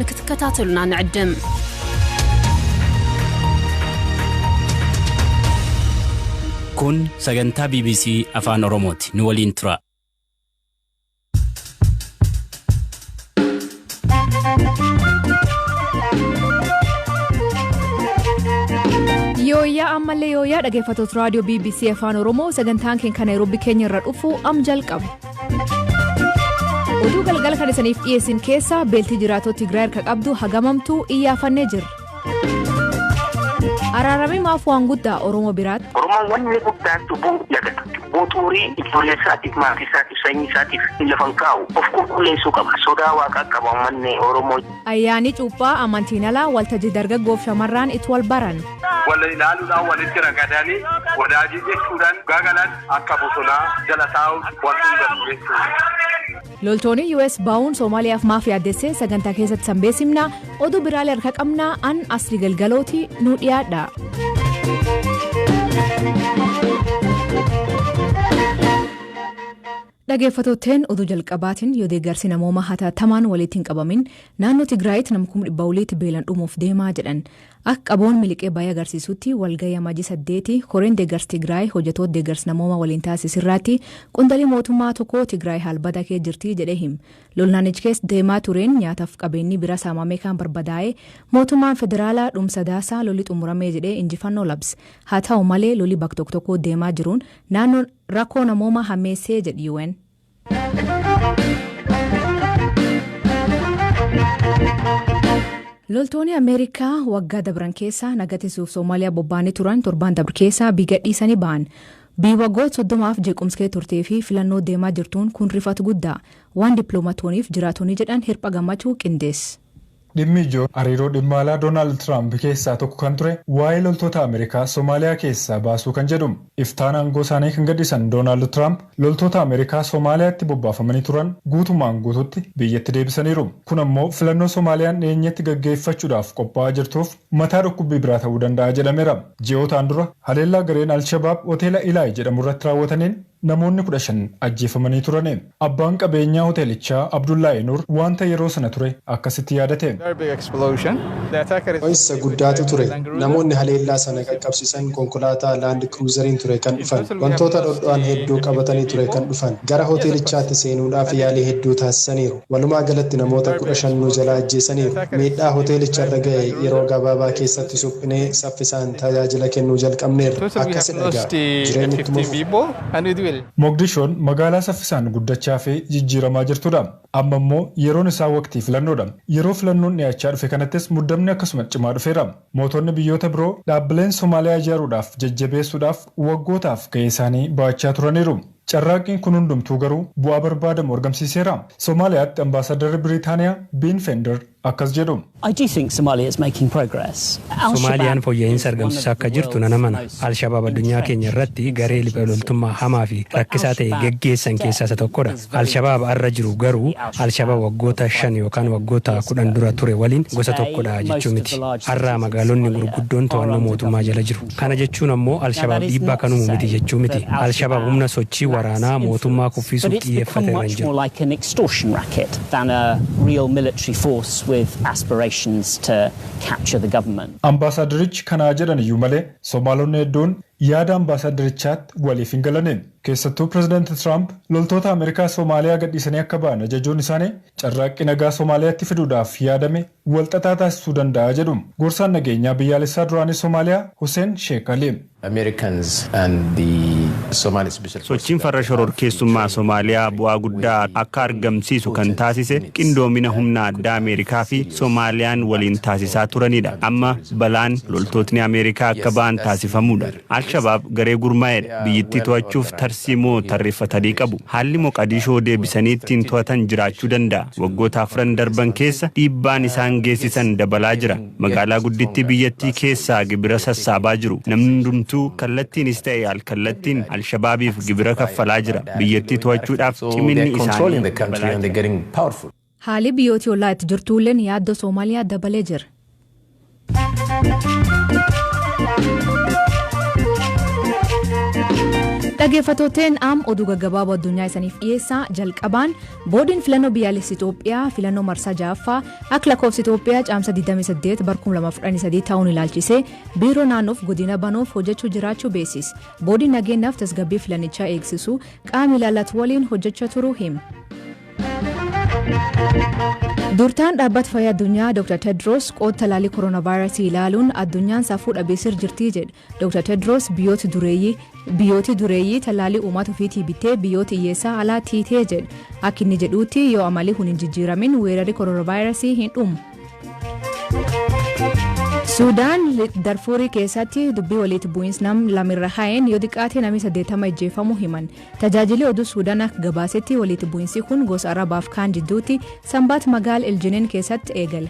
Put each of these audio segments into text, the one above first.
ንክትከታተሉና ንዕድም። Kun sagantaa BBC Afaan Oromooti. Nu waliin tura. Yooyyaa ammallee yooyyaa dhaggeeffattoota raadiyoo BBC Afaan Oromoo, sagantaan keenya kan Naayiroobii keenya irra dhufu am jalqabe. Oduu galgala kan isaniif dhiyeessin keessaa beeltii jiraattota Tigraay harka qabdu hagamamtuu iyyaafannee jirra. Araaramee maaf waan guddaa Oromoo biraatti? Oromoon wanni guddaan cubbuu lagata. Cubbuu xurii ijoollee isaatiif, maatii isaatiif, sanyii isaatiif lafa hin kaa'u. Of qulqulleessuu qaba. Sodaa waaqaa qaba uummanni Oromoo. Ayyaanni cuuphaa amantiin alaa waltajjii dargaggoof shamarraan itti wal baran. Wal ilaaluudhaan walitti ragadanii wadaajii jechuudhaan gagalan akka bosonaa jala taa'uun wal dhungatu jechuudha. Loltoonni US bahuun Somaaliyaaf maaf yaaddessee sagantaa keessatti sanbeessimna. Oduu biraalee harka qabnaa, an Asli Galgalooti, nu dhiyaadha. Dhaggeeffattootteen, oduu jalqabaatiin yoo deeggarsi namooma hatattamaan walitti hin qabamin naannoo Tigraayitti nama 400,000 oliitti beelan dhumuuf deemaa jedhan. Akka qaboon miliqee baay'ee agarsiisutti walgahii Amajjii 8 koreen deeggarsi Tigraay hojjettoota deeggarsi namooma waliin taasisirraatti qondaalli mootummaa tokko Tigraay haal badaa kee jirti jedhee him. Lol naannichi keessa deemaa tureen nyaataaf qabeenyi bira saamamee kan barbadaa'e mootummaan federaalaa dhumsa daasaa lolli xumuramee jedhee injifannoo labse. Haa ta'u malee, lolli bakka tokko tokko deemaa jiruun naannoon rakkoo namoomaa hammeessee jedhi UN. Loltoonni Ameerikaa waggaa dabran keessa nagatisuuf Soomaaliyaa bobba'anii turan torbaan dabre keessa biyya dhiisanii ba'an. Biyyi waggoota 30f jeequmsa turtee fi filannoo deemaa jirtuun kun rifatu guddaa. Waan dippiloomaatooniif jiraatonni jedhan Hirpha Gammachuu qindeesse. Dhimmi ijoo hariiroo dhimma alaa Doonaald Tiraamp keessaa tokko kan ture waa'ee loltoota Ameerikaa Somaaliyaa keessaa baasuu kan jedhu. Iftaan aangoo isaanii kan gadhiisan Doonaald Tiraamp loltoota Ameerikaa Somaaliyaatti bobbaafamanii turan guutumaan guututti biyyatti deebisaniiru. Kun ammoo filannoo Somaaliyaan dhiyeenyatti gaggeeffachuudhaaf qophaa'aa jirtuuf mataa dhukkubbii biraa ta'uu danda'a jedhameera. Ji'ootaan dura haleellaa gareen Alshabaab hoteela Ilaay jedhamu irratti raawwataniin namoonni 15 ajjeefamanii turani. Abbaan qabeenyaa hoteelichaa Abdullaahi Nur wanta yeroo sana ture akkasitti yaadate. Dho'insa guddaatu ture. Namoonni haleellaa sana qaqqabsiisan konkolaataa Laand Kiruuzariin ture kan dhufan. Wantoota dhodho'an hedduu qabatanii ture kan dhufan. Gara hoteelichaatti seenuudhaaf yaalii hedduu taasisaniiru. Walumaa galatti namoota 15 nu jalaa ajjeesaniiru. Miidhaa hoteelicharra ga'e yeroo gabaabaa keessatti suphinee saffisaan tajaajila kennuu jalqabneerra. Akkasidha egaa, jireenyi ittuma fufa. Moogdishoon magaalaa saffisaan guddachaa fi jijjiiramaa jirtudha. Amma immoo yeroon isaa waqtii filannoodha. Yeroo filannoon dhiyaachaa dhufe kanattis muddamni akkasuma cimaa dhufeera. Mootonni biyyoota biroo dhaabbileen Somaaliyaa ijaaruudhaaf jajjabeessuudhaaf waggootaaf gahee isaanii ba'achaa turaniiru. Carraaqqiin kun hundumtuu garuu bu'aa barbaadamu argamsiiseera? Somaaliyaatti ambaasadarri Biriitaaniyaa Biin Fender akkas jedhu. Somaaliyaan fooyya'insa argamsiisaa akka jirtu nan amana. Alshabaab addunyaa keenya irratti garee liphee loltummaa hamaa fi rakkisaa ta'e geggeessan keessaa isa tokkodha. Alshabaab har'a jiru garuu Alshabaab waggoota 5 yookaan waggoota 10 dura ture waliin gosa tokkodha jechuu miti. Har'a magaalonni gurguddoon to'annoo mootummaa jala jiru. Kana jechuun ammoo Alshabaab dhiibbaa kan uumu miti jechuu miti. Alshabaab humna sochii waraanaa mootummaa kuffisuuf xiyyeeffate irra hin jiru. Like an extortion racket than a real military force with aspirations to capture the government. Ambaasaadarichi kanaa jedhan iyyuu malee Somaalonni hedduun yaada ambaasaadarichaatti waliif hin galane. Keessattuu pirezidaanti Tiraamp loltoota Ameerikaa Somaaliyaa gadhiisanii akka ba'an ajajuun isaanii carraaqqii nagaa Somaaliyaatti fiduudhaaf yaadame walxaxaa taasisuu danda'a jedhu. Gorsaan nageenyaa biyyaalessaa duraanii Somaaliyaa Hussein Sheekh Ali. Sochiin farra shororkeessummaa Somaaliyaa bu'aa guddaa akka argamsiisu kan taasise qindoomina humna addaa Ameerikaa fi Somaaliyaan waliin taasisaa turanidha. Amma balaan loltootni Ameerikaa akka ba'an taasifamuudha. Alshabaab garee gurmaa'edha. Biyyittii to'achuuf tarsiimoo tarreeffatanii qabu. Haalli Moqadishoo deebisanii ittiin to'atan jiraachuu danda'a. Waggoota 4 darban keessa dhiibbaan isaan geessisan dabalaa jira. Magaalaa guddittii biyyattii keessaa gibira sassaabaa jiru. Namni hundumtuu kallattiinis ta'e alkallattiin Alshabaabiif gibira kaffalaa jira. Biyyattii to'achuudhaaf ciminni isaanii dabalaa jira. Haalli biyyooti ollaa itti jirtuulleen yaaddoo Soomaaliyaa dabalee jira. Dhaggeeffattooteen am oduu gaggabaaboo addunyaa isaniif dhiyeessaa. Jalqabaan, boordiin filannoo biyyaalessi Itoophiyaa filannoo marsaa ja'affaa akka lakkoofsa Itoophiyaa caamsa 28 bara 2013 ta'uun ilaalchisee biiroo naannoof godina banuuf hojjechuu jiraachuu beeksise. Boordiin nageenyaaf tasgabbii filannichaa eegsisu qaama ilaallatu waliin hojjechaa turuu hima. Durtaan dhaabbata fayyaa addunyaa Dr. Tedros qooda talaalii kooronaavaayirasii ilaaluun addunyaan safuu dhabeessir jirtii jedhe. Dr. Tedros biyyooti dureeyyii talaalii uummata ofiitii bitee biyyoota hiyyeessaa alaa tiitee jedhe. Akka inni jedhuutti, yoo amalli kun hin jijjiiramin weerarri kooronaavaayirasii hin dhumu. Suudaan Darfuurii keessatti dubbii walitti bu'iinsi nam lamirra haa'een yoo xiqqaate namni 80 ajjeefamuu himan. Tajaajilli oduu Suudaan akka gabaasetti, walitti bu'iinsi kun gosa Arabaaf kaan jidduutti sanbaat magaala Eljineen keessatti eegale.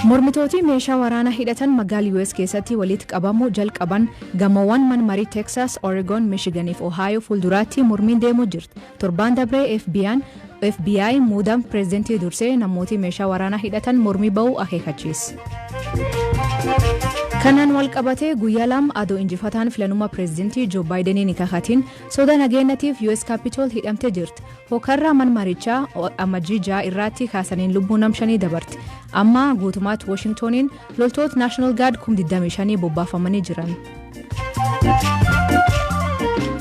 Mormitooti meeshaa waraanaa hidhatan magaala US keessatti walitti qabamuu jalqaban. Gamoowwan man marii Texas, Oregon, Michigan fi Ohio fuulduraatti mormiin deemuu jirti. Torbaan dabree FBI muudama pireezidantii dursee namooti meeshaa waraanaa hidhatan mormii ba'uu akeekkachiise. Kanaan wal qabatee guyyaa 2 adoo injifataan filannummaa pireezidantii Joo Baayideniin kakatiin soda nageenyatiif US Capitol hidhamtee jirti. Hokarraa man marichaa amajjii 6 irratti kaasaniin lubbuu nam shanii dabarte. Amma guutummaatti Washingtoniin loltoota National Guard 25,000 bobbaafamanii jiran.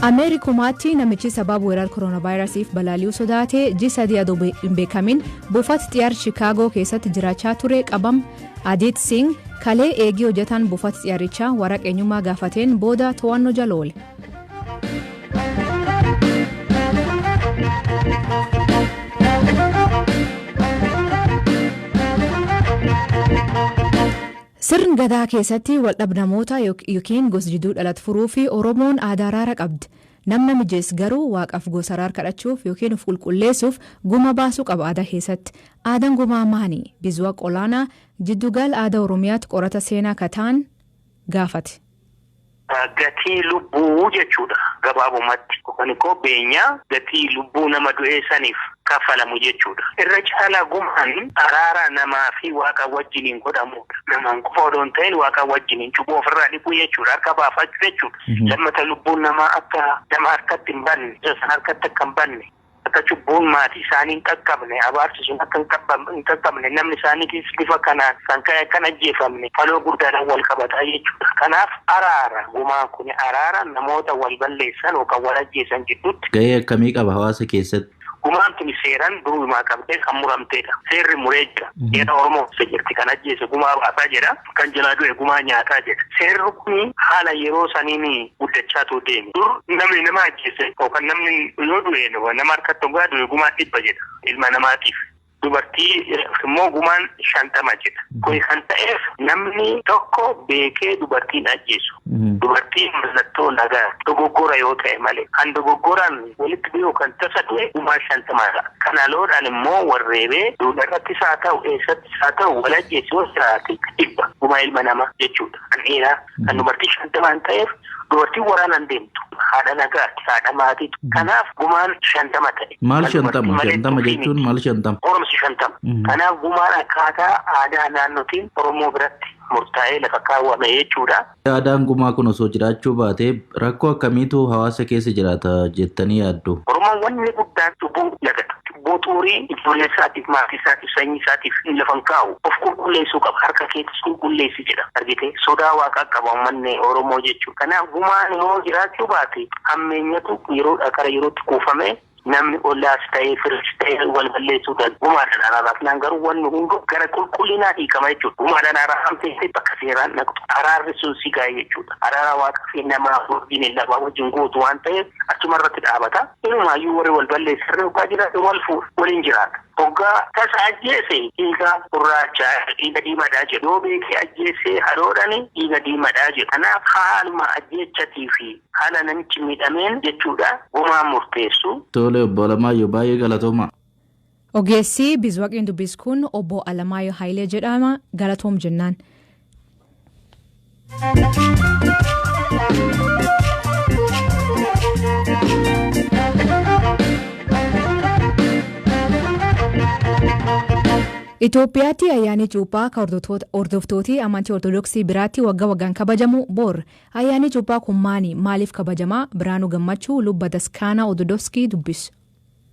Ameerikumaatti namichi sababa weerara kooronaavaayirasiif balali'uu sodaate ji'a 3 adoo hin beekamin buufata xiyyaara Chicaagoo keessatti jiraachaa ture qabam. Adit Singh kalee eegii hojjetaan buufata xiyyaarichaa waraqaa eenyummaa gaafateen booda to'annoo jala oole. Sirni gadaa keessatti waldhabnamoota yookiin gosa jidduu dhalatu furuu fi Oromoon aadaa araara qabdi. Namna mijees garuu waaqaaf gosa araara kadhachuuf yookiin of qulqulleessuuf guma baasuu qaba aadaa keessatti. Aadaan gumaa maani? Bizuwa Qolaanaa jiddugala aadaa Oromiyaatti qorata seenaa kataan gaafate. Gatii lubbuu jechuudha gabaabumatti. Yookaan immoo beenyaa gatii lubbuu nama du'ee saniif kaffalamu jechuudha. Irra caalaa gumaan araara namaa fi waaqa wajjiniin godhamudha. Namaan qofa odoo hin ta'in waaqa wajjiniin cubbuu ofirraa dhiquu jechuudha. Harka baafachuu jechuudha. Lammata lubbuun namaa akka nama harkatti hin banne, san harkatti akka hin banne, akka cubbuun maatii isaanii hin qaqqabne, abaarsi sun akka hin qaqqabne, namni isaaniitis bifa kanaan kan ka'e kan ajjeefamne faloo guddaadhaan wal qabataa jechuudha. Kanaaf araara gumaan kun araara namoota wal balleessan yookaan wal ajjeesan jidduutti. Gahee akkamii qaba hawaasa keessatti? Gumaan tun seeraan durumaa qabdee kan muramteedha. Seerri muree jira. Seera Oromoo keessa jirti. Kan ajjeese gumaa baasaa jedha. Kan jalaa du'e gumaa nyaataa jedha. Seerri kun haala yeroo saniin guddachaatu deeme. Dur namni nama ajjeese yookaan namni yoo du'e, nama harkatti hoggaa du'e, gumaa 100 jedha ilma namaatiif. Dubartii immoo gumaan 50 jedha. Kun kan ta'eef namni tokko beekee dubartiin ajjeesu. Dubartiin mallattoo nagaa, dogoggora yoo ta'e malee. Kan dogoggoraan walitti dhiyoo kan tasa du'e gumaa 50dha. Kana loodhaan immoo warreebee duudarrattis haa ta'u, eessattis haa ta'u, wal ajjeese yoo jiraate 100 gumaa ilma namaa jechuudha. Kan dhiiraa kan dubartii 50 ta'eef, dubartiin waraanaan deemtu. Haadha nagaati, haadha maatiitu. Kanaaf gumaan 50 ta'e. Maal 50? 50 jechuun maal 50? Oromsi 50. Kanaaf gumaan akkaataa aadaa naannootiin Oromoo biratti murtaa'ee lafa kaawwame jechuudha. Aadaan gumaa kun osoo jiraachuu baatee rakkoo akkamiitu hawaasa keessa jiraata jettanii yaaddu? Oromoon wanni guddaan cubbuu lagata. Cubbuu xurii ijoollee isaatiif, maatii isaatiif, sanyii isaatiif lafa kaa'u. Of qulqulleessuu qaba. Harka keetis qulqulleessi jedha. Argite, sodaa waaqaa qaba uummanni Oromoo jechuudha. Kanaaf gumaan yoo jiraachuu baate hammeenyatu yeroodhaa gara yerootti kuufamee namni ollaas ta'ee firis ta'ee wal balleessuu danda'a. Gumaadhaan araaraaf garuu wanni hundu gara qulqullinaa hiikama jechuudha. Gumaadhaan araaramtee bakka seeraan dhaqxu. Araarri sun si gahe jechuudha. Araara waaqa fi namaa wajjin lafaa wajjin gootu waan ta'eef achuma irratti dhaabata. Inumaayyuu warri wal balleessarree hoggaa jiraate wal fuudha, waliin jiraata. Hoggaa tasa ajjeese dhiiga gurraacha, dhiiga diimaadhaa jedhu. Yoo beekee ajjeese haroodhaan dhiiga diimaadhaa jedhu. Kanaaf haaluma ajjeechatii fi haala namichi miidhameen jechuudha gumaan murteessu. Tole, obbo Alamaayyoo, baay'ee galatooma. Ogeessi Bizwaqiin dubbis kun obbo Alamaayyoo Hayilee jedhama, galatoom jennaan. Itoophiyaatti ayyaanni cuuphaa kan hordoftooti amantii Ortodoksii biraatti waggaa waggaan kabajamu bor. Ayyaanni cuuphaa kun maali? Maaliif kabajama? Biraanuu Gammachuu luba Taskaanaa Ortodoksii dubbisu.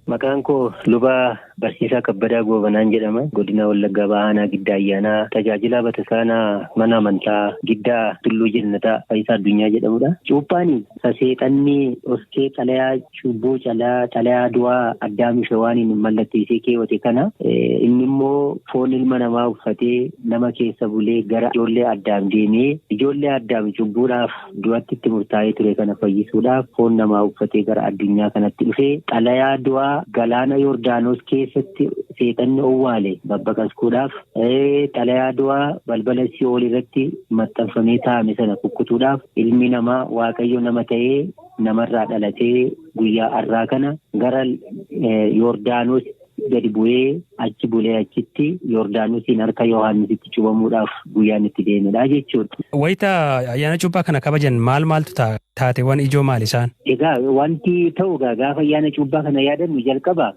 Maqaan koo luba Barsiisaa Kabbadaa Goobanaan jedhama. Godina Wallaggaa Bahaa Giddaa Ayyaanaa tajaajila bataskaanaa mana amantaa Giddaa Tulluu Jannataa Fayyisaa Addunyaa jedhamudha. Cuuphaan seexanni oskee xalayaa cubbuu xalayaa du'aa Addaam Hewaaniin mallatteessee keewwate kana inni immoo foon ilma namaa uffatee nama keessa bulee gara ijoollee Addaam deemee ijoollee Addaam cubbuudhaaf du'atti itti murtaa'ee ture kana fayyisuudhaaf foon namaa uffatee gara addunyaa kanatti dhufee xalayaa du'aa galaana Yordaanos keessatti seexanni owwaale babbaqaskuudhaaf xalayaa du'aa balbala si'ool irratti maxxanfamee taa'ame sana kukkutuudhaaf ilmi namaa Waaqayyo nama ta'ee namarraa dhalatee guyyaa har'aa kana gara Yordaanos gadi bu'ee achi bulee achitti Yordaanosiin harka Yohaannisitti cuubamuudhaaf guyyaan itti deemedha jechuudha. Wayita ayyaana cuuphaa kana kabajan maal maaltu ta'a? Taateewwan ijoo maal isaan? Egaa wanti ta'u gaafa ayyaana cuuphaa kana yaadannu jalqaba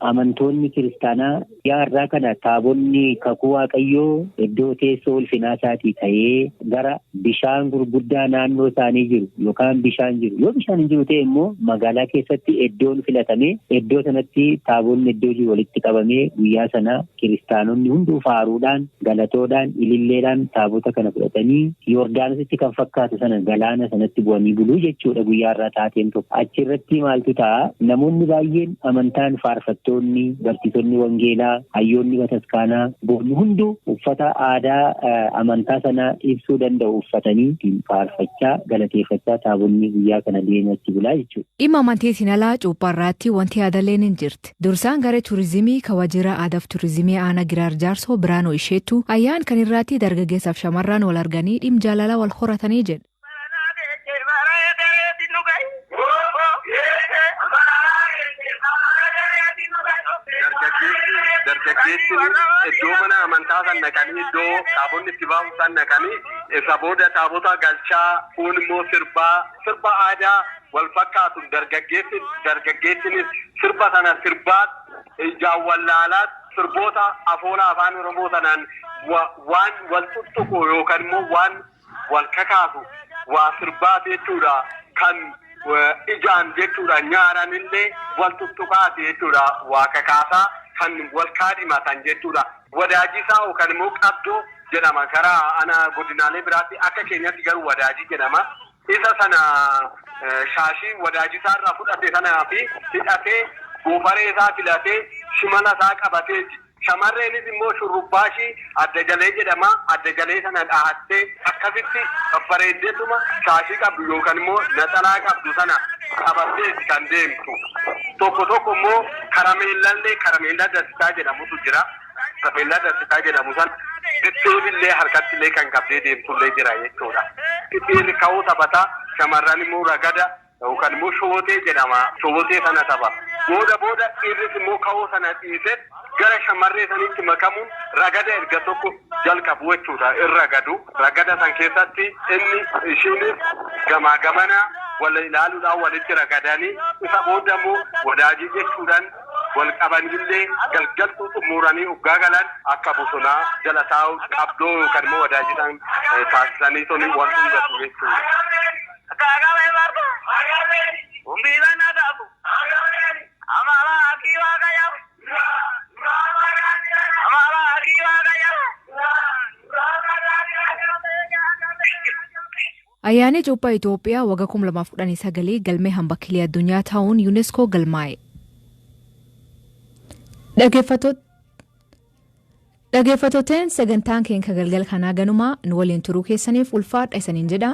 amantoonni kiristaanaa guyyaa har'aa kana taabonni kakuu Waaqayyoo iddoo teessoo ulfinaa isaatii ka'ee gara bishaan gurguddaa naannoo isaanii jiru yookaan bishaan jiru yoo bishaan hin jiru ta'e immoo magaalaa keessatti iddoon filatamee iddoo sanatti taabonni iddoo jiru walitti qabamee guyyaa sana kiristaanonni hunduu faaruudhaan galatoodhaan ililleedhaan taabota kana fudhatanii Yordaanositti kan fakkaatu sana galaana sanatti bu'anii buluu jechuudha guyyaa har'aa taateen tokko. Achirratti maaltu ta'a? Namoonni baay'een amantaan faarfattoonni, barsiisonni wangeelaa, hayyoonni bataskaanaa, boonni hunduu uffata aadaa amantaa sana ibsuu danda'u uffatanii faarfachaa, galateeffachaa taabonni guyyaa kana deemee achi bulaa jechuudha. Dhimma amantiitiin alaa cuuphaarraatti wanti yaadalleen hin jirti. Dursaan garee turizimii kawaajira aadaaf turizimii aanaa Giraar Jaarsoo Biraanoo Isheettu ayyaan kan irratti dargaggeessaaf shamarran wal arganii dhimma jaalala wal horatanii jedha. Dargaggeessi iddoo mana amantaa san naqanii iddoo taabonni itti baamu san naqanii isa booda taabota galchaa kun immoo sirba aadaa wal fakkaatu dargaggeessinis sirba sana sirbaa ijaan wallaalaat sirboota afoola afaan Oromoo sanaan waan wal tuttuqu yookaan immoo waan wal kakaasu waa sirbaati jechuudha kan ijaan jechuudha nyaaraan illee wal tuttuqaati jechuudha waa kakaasaa kan wal kaadhimatan jechuudha. Wadaajisaa yookaan immoo qabdoo jedhama karaa ana godinaalee biraatti akka keenyatti garuu wadaajii jedhama. Isa sana shaashii wadaajisaa irraa fudhate sanaa fi hidhatee goofaree isaa filatee shimala isaa qabatee shamarreenis immoo shurrubbaashii adda jalee jedhama. Adda jalee sana dhahattee akkasitti babbareeddeetuma shaashii qabdu yookaan immoo naxalaa qabdu sana qabattee kan deemtu. Tokko tokko immoo karameellallee karameellaa dasitaa jedhamutu jira. Karameellaa dasitaa jedhamu sana bitteelillee harkattillee kan qabdee deemtullee jira jechuudha. Dhiirri ka'uu taphataa shamarran immoo ragada yookaan immoo shootee jedhama. Shootee sana tapha. Booda booda dhiirris immoo ka'uu sana dhiisee gara shamarree sanitti makamuun ragada erga tokko jalqabu jechuudha. Irra gadu ragada san keessatti inni ishiinis gamaa gamana wal ilaaluudhaan walitti ragadanii isa booda immoo wadaajii jechuudhaan wal qabanillee galgaltuu xumuranii uggaa galan akka bosonaa jala taa'u qabdoo yookaan immoo wadaajiidhaan taasisanii toni wal dhungatu jechuudha. Ayyaanni cuuphaa Itoophiyaa waggaa 2019 galmee hamba kilee addunyaa ta'uun UNESCO galmaa'e. Dhaggeeffattootaan sagantaan keenya galgala kanaa ganumaa nu waliin turuu keessaniif ulfaadha isaniin jedha.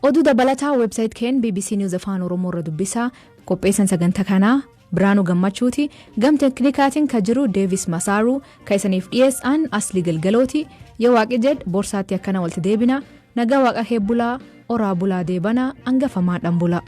Oduu dabalataa website keenya BBC News Afaan Oromoo irra dubbisaa. Qopheessan sagantaa kanaa Biraanuu Gammachuuti. Gam teeknikaatiin kan jiru Deevis Masaaruu kan isaniif dhiyeessan Asli Galgalooti. Yoo waaqi jedhe borsaatti akkana walitti deebina. Nagaa waaqa kee bulaa oraa bulaa deebanaa hangafamaadhaan bulaa.